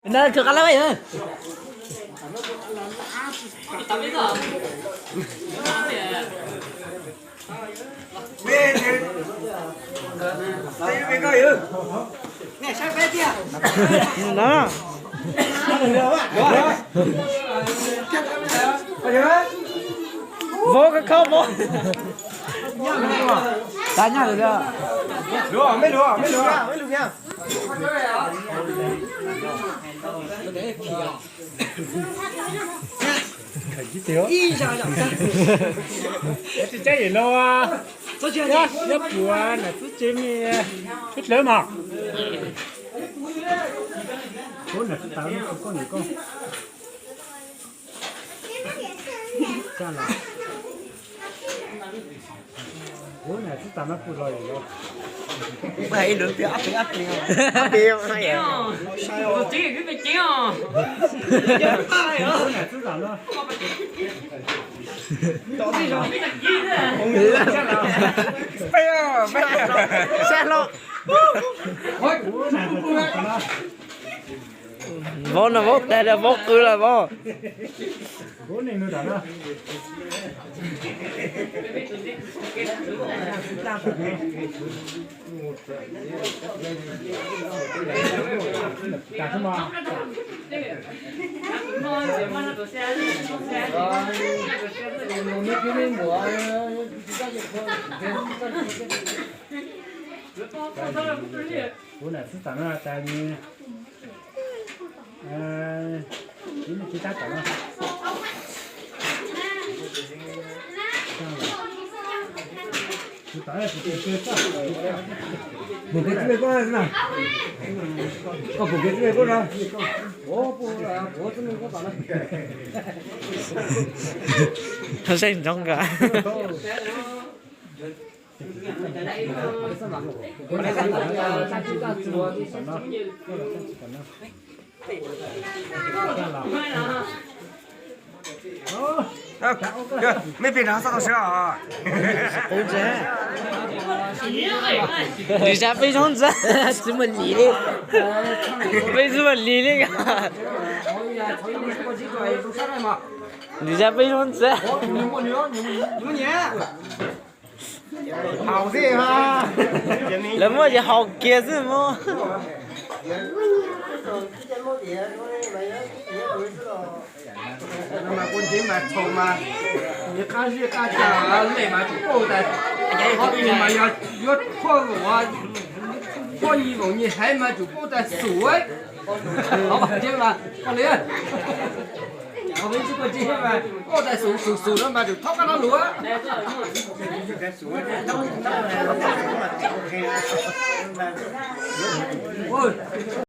Nab, rov qab lawm. Vov koj khob vov. Tag nyaj lawm. Tsis teb yam no, nyob puas nam txwb tsev me tub dlawb mas. Ub, nam txwb tas no kuv koj niam koj. Ub, nam txwb tas no kuv los yog. Ub, hais ib lwm tias ob peb ob peb. Ob peb. Nam txwb tas no. Sab hlo. Vov no vov tag lawm, vov qw lawm vov. Kuv nam txwb tas no tas ni. Ib me tsis tab tom no. Mus kev txij me koj na. Koj pum kev txij me koj na. Txij me koj tom na. Saib ntsoov nkaus. Mej pem no txhob tau sab os. Nws sab peb zoo ntxawg, tsis muaj lis li. Peb tsis muaj lis li. Nws sab peb zoo ntxawg. Lawv muab ces haus kiag xwb mog. Mas kuv ntsev mas txhaum mas, nws qab zib qab tsa lej mas tsum pauj tas, qhov twg mas yog yuav tshuaj voom, tshuaj nyi voom nyi haiv mas tsum pauj tas xum. Qhov ntsev mas, qhov ntsev mas pauj tas xum xum xum no mas tsum thaub qab no lus.